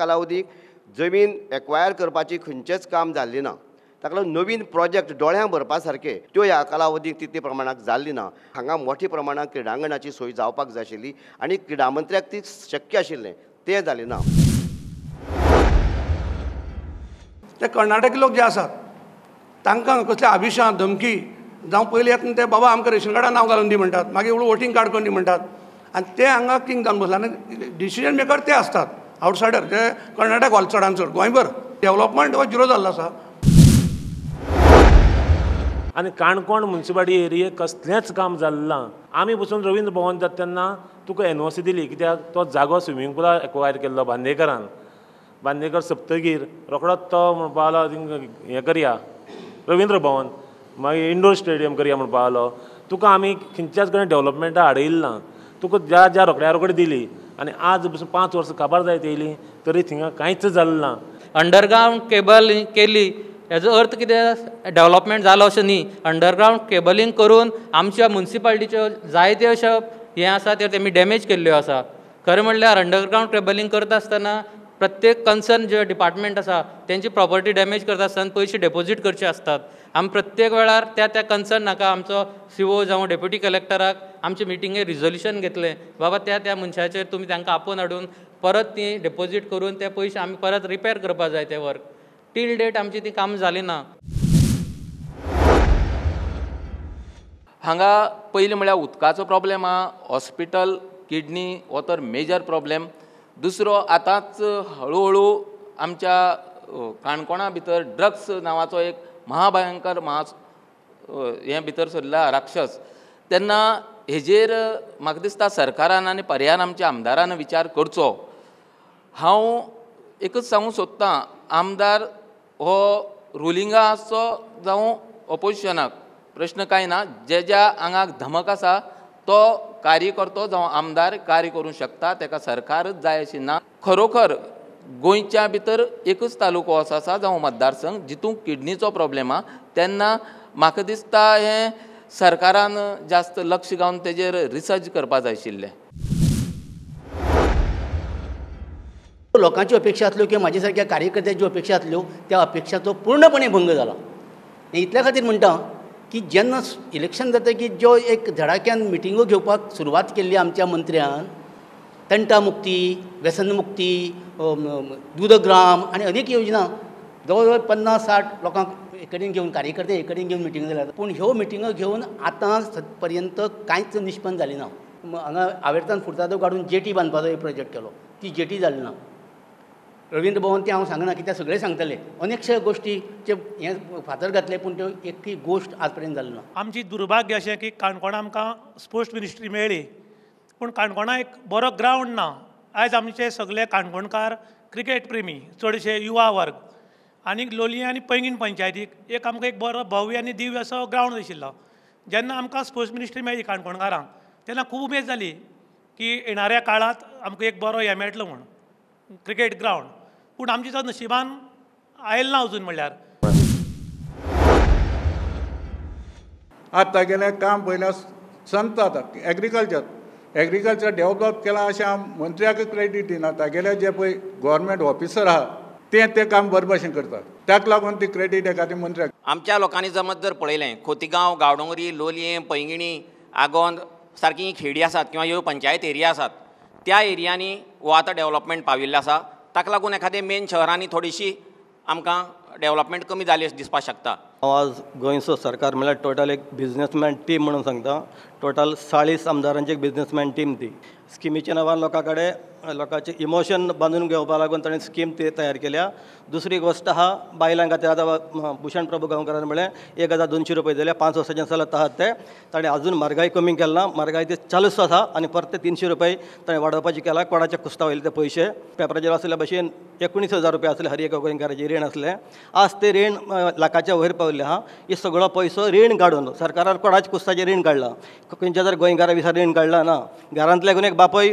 कालावधीक जमीन एक्वायर करपाची खंयचेंच काम जाल्लें ना. ताका लागून नवीन प्रोजेक्ट दोळ्यां भरपा सारके त्यो ह्या कालावधीक तितले प्रमाणांत जाल्ली ना. हांगा मोठ्या प्रमाणांत क्रिडांगणाची सोय जावपाक जाय आशिल्ली आनी क्रिडा मंत्र्याक ती शक्य आशिल्लें, तें जालें ना. ते कर्नाटकी लोक जे आसात तांकां कसले आभिशां धमकी जावं पयलीं येता ते बाबा आमकां रेशन कार्डार नांव घालून दी म्हणटात, मागीर वोटींग कार्ड करून दी म्हणटात आनी ते हांगा किंग जावन बसला. आनी डिसिजन मेकर ते आसतात आवटसायडर, जे कर्नाटक वाले चडान चड गोंयभर डेवलपमेंट हो झिरो जाल्लो आसा. आनी काणकोण मुन्सिपालिटी एरियेक कसलेंच काम जालें ना. आमी पसून रवींद्र भवन जाता तेन्ना तुका एनओसी दिली, कित्याक तो जागो स्विमींग पुलार एक्वायर केल्लो बांदेकरान. बांदेकर सप्तगीर रोखडोच तो म्हणपा लागलो हें करया रवींद्र भवन, मागीर इंडोर स्टेडियम करया म्हणपा लागलो. तुका आमी खंयच्याच कडेन डेवलपमेंटा हाडयलें ना. तुका ज्या ज्या रोखड्या रोखडी दिली आनी आज पसून 5 वर्सां काबार जायत येयली तरी थिंगा कांयच जालें ना. अंडरग्रावंड केबल केली हेजो अर्थ कितें डेवलपमेंट जालो अशें न्ही. अंडरग्रावंड केबलींग करून आमच्या मुन्सिपालिटीच्यो जायत्यो अश्यो हें आसा त्यो तेमी डॅमेज केल्ल्यो आसा. खरें म्हणल्यार अंडरग्रावंड केबलींग करता आसतना प्रत्येक कन्सर्न जे डिपार्टमेंट आसा तेंची प्रॉपर्टी डॅमेज करता आसतना पयशे डेपोजीट करचे आसतात. आमी प्रत्येक वेळार त्या त्या कन्सर्न नाका आमचो सीओ जावं डेप्युटी कलेक्टराक आमचे मिटिंगेर रिजोल्युशन घेतलें, बाबा त्या त्या मनशाचेर तुमी तांकां आपोवन हाडून परत ती डेपोजीट करून ते पयशे आमी परत रिपेर करपा जाय ते वर्क. टील डेट आमची ती काम जाली ना. हांगा पयलीं म्हळ्यार उदकाचो प्रॉब्लेम आहा, हॉस्पिटल किडनी हो तर मेजर प्रॉब्लेम. दुसरो आतांच हळू हळू आमच्या काणकोणा भितर ड्रग्स नांवाचो एक महाभयंकर हें भितर सरला राक्षस. तेन्ना हेजेर म्हाका दिसता सरकारान आनी पर्यान आमच्या आमदारान विचार करचो. हांव एकच सांगूंक सोदतां, आमदार हो रुलिंगा आसचो जावं ऑपोजिशनाक प्रश्न कांय ना, जे ज्या आंगाक धमक आसा तो कार्यकर्तो जावं आमदार कार्य करूंक शकता, ताका सरकारच जाय अशी ना. खरोखर गोंयच्या भितर एकच तालुको असो आसा जावं मतदारसंघ जितूंक किडनीचो प्रॉब्लेम आहा. तेन्ना म्हाका दिसता हें सरकारान जास्त लक्ष घालून तेजेर रिसर्च करपा जाय आशिल्लें. लोकांच्यो अपेक्षा आसल्यो किंवा म्हाजे सारक्या कार्यकर्त्यांच्यो अपेक्षा आसल्यो त्या अपेक्षाचो पूर्णपणे भंग जाला. इतल्या खातीर म्हणटा की जेन्ना इलेक्शन जाता की ज्यो एक धडाक्यान मिटिंगो घेवपाक सुरवात केल्ली आमच्या मंत्र्यान, तंटा मुक्ती, व्यसन मुक्ती, दूदग्राम आनी अनेक योजना जवळ जवळ 50-60 लोकांक एक कडेन घेवन कार्यकर्ते एक कडेन घेवन मिटिंगो जाल्यात. पूण ह्यो मिटिंगो घेवन आतां पर्यंत कांयच निष्पन्न जालें ना. हांगा आवेर्तान फुर्तादो काडून जेटी बांदपाचो एक प्रोजेक्ट केलो, ती जेटी जाली ना. रवींद्र भवन तें हांव सांगना कित्याक सगळें सांगतले, अनेकशे गोश्टीचे हें फातर घातले पूण त्यो एकूय गोश्ट आज पर्यंत जाली ना. आमची दुर्भाग्य अशें की काणकोणा आमकां स्पोर्ट्स मिनिस्ट्री मेळ्ळी पूण काणकोणा एक बरो ग्रावंड ना. आयज आमचे सगळे काणकोणकार क्रिकेट प्रेमी, चडशे युवा वर्ग, आनी लोलयें आनी पैंगीण पंचायतीक एक आमकां एक बरो भव्य आनी दिव्य असो ग्रावंड आशिल्लो. जेन्ना आमकां स्पोर्ट्स मिनिस्ट्री मेळ्ळी काणकोणकारांक तेन्ना खूब उमेद जाली की येणाऱ्या काळांत आमकां एक बरो हें मेळटलो म्हूण क्रिकेट ग्रावंड. पूण आमच्या तो नशिबान आयलो ना अजून. म्हणल्यार आतां तागेलें काम पयल्यार संत जाता. एग्रीकल्चर डेवलप केलां अशें हांव मंत्र्याक क्रेडीट दिना. तागेले जे पळय गव्हर्मेंट ऑफिसर आहा ते तें काम बरे भशेन करतात, ताका लागून ती क्रेडीट एखादी मंत्र्याक. आमच्या लोकांनी जमत जर पळयलें, खोतिगांव, गांवडोंगरी, लोलयें, पैंगिणी, आगोंद सारकी खेडी आसात किंवा ह्यो पंचायत एरिया आसात, त्या एरियांनी हो आतां डेवलपमेंट पाविल्लें आसा. ताका लागून एखादे मेन शहरांनी थोडीशी आमकां डेवलपमेंट कमी जाली अशें दिसपाक शकता. हांव आज गोंयचो सरकार म्हणल्यार टोटल एक बिजनेसमॅन टीम म्हणून सांगता. टोटल 40 आमदारांची एक बिजनेसमॅन टीम. ती स्किमीच्या नांवान लोकां कडेन लोकांचें इमोशन बांदून घेवपा लागून ताणें स्कीम ती तयार केल्या. दुसरी गोश्ट आहा बायलां खातीर आतां भूषण प्रभू गांवकारान म्हणलें 1200 रुपये दिले, 5 वर्सांचे चलत आहात ते. ताणें अजून म्हारगाय कमी केला ना, म्हारगाय ती चालूच आसा आनी परते 300 रुपये ताणें वाडोवपाचें केलां. कोणाच्या कुस्ता वयले ते पयशे पेपराचेर आसल्या भशेन 19,000 रुपया आसले हर एका गोंयकाराचें रीण आसलें, आज तें रीण लाखाच्या वयर पाविल्लें आहा. हे सगळो पयसो रीण काडून सरकारान कोणाच्या कुस्ताचें रीण काडलां, खंयच्या जर गोंयकारा विसार रीण काडलां ना. घरांतल्यान एक बापूय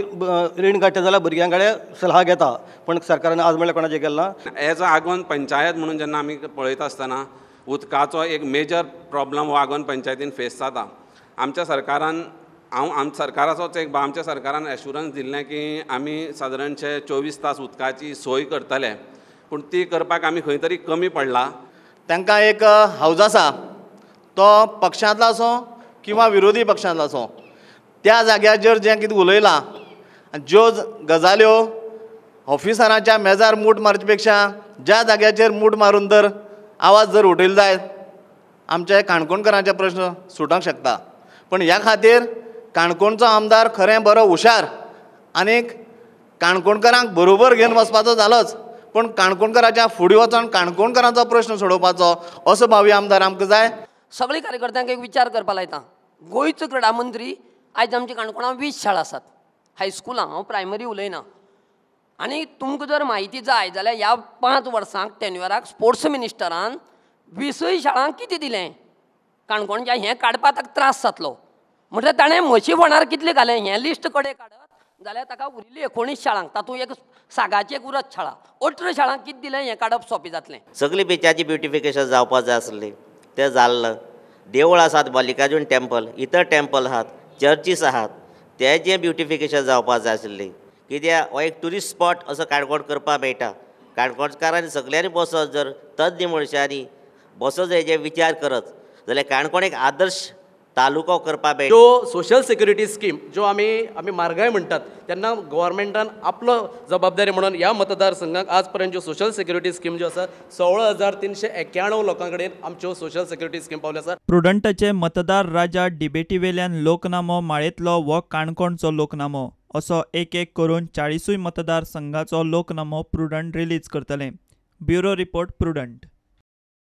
रीण काडटा जाल्यार भुरग्यां कडेन सलाह घेता, पूण सरकारान आज म्हणल्यार कोणाचें केलें ना. एज अ आगोंद पंचायत म्हणून जेन्ना आमी पळयता आसतना उदकाचो एक मेजर प्रॉब्लम हो आगोंद पंचायतीन फेस जाता. आमच्या सरकारान हांव आम सरकाराचोच एक आमच्या सरकारान एश्युरन्स दिल्लें की आमी सादारणशे 24 तास उदकाची सोय करतले, पूण ती करपाक आमी खंय तरी कमी पडला. तांकां एक हावज आसा, तो पक्षांतलो आसूं किंवा विरोधी पक्षांतलो आसूं, त्या जाग्याचेर जें कितें उलयलां आनी ज्यो गजाल्यो ऑफिसरांच्या मेजार मूठ मारचे पेक्षा ज्या जाग्याचेर मूठ मारून जर आवाज जर उठयलो जायत आमचे काणकोणकरांचे प्रश्न सुटोवंक शकता. पण ह्या खातीर काणकोणचो आमदार खरें बरो हुशार आनीक काणकोणकरांक बरोबर घेवन वचपाचो जालोच, पूण काणकोणकराच्या फुडें वचोन काणकोणकरांचो प्रश्न सोडोवपाचो असो भावी आमदार आमकां जाय. सगळे कार्यकर्त्यांक एक विचार करपा लायता. गोंयचो क्रीडा मंत्री आयज आमच्या काणकोणां 20 शाळा आसात, हायस्कुलां, हांव प्रायमरी उलयना. आनी तुमकां जर म्हायती जाय जाल्यार ह्या 5 वर्सांक टेन्युअराक स्पोर्ट्स मिनिस्टरान 20 शाळांक कितें दिलें काणकोणच्या हें काडपाक ताका त्रास जातलो. म्हटल्यार ताणें म्हशी फोंडार कितलें घालें हें लिस्ट कडेन काडत जाल्यार ताका उरिल्ली 19 शाळांक, तातूंत एक सागाची एक उरत शाळा, 18 शाळांक कितें दिलें हें काडप सोंपें जातलें. सगळी बिचाची ब्युटिफिकेशन जावपाक जाय आसलें तें जाल्लें. देवळ आसात, मल्लिकार्जून टेम्पल, इतर टेम्पल आहात, चर्चीस आहात, तेजें ब्युटिफिकेशन जावपाक जाय आशिल्लें. कित्याक हो एक ट्युरिस्ट स्पॉट असो काणकोण करपाक मेळटा. काणकोणकारांनी सगल्यांनी बसत जर तज्ञ मनशांनी बसत हेजे विचार करत जाल्यार काणकोण एक आदर्श तालुको करपाक मेळटा. ज्यो सोशल सेक्युरिटी स्कीम ज्यो आमी आमी म्हारगाय म्हणटात तेन्ना गव्हर्मेंटान आपलो जबाबदारी म्हणून ह्या मतदारसंघाक आज पर्यंत ज्यो सोशल सेक्युरिटी स्कीम ज्यो आसा 16,391 लोकां कडेन आमच्यो सोशल सेक्युरिटी स्कीम पावल्यो आसा. प्रुडंटाचे मतदार राजा डिबेटीवेल्यान लोकनामो माळेंतलो वो काणकोणचो लोकनामो असो एक एक करून 40 मतदारसंघाचो लोकनामो प्रुडंट रिलीज करतले. Bureau report, Prudent.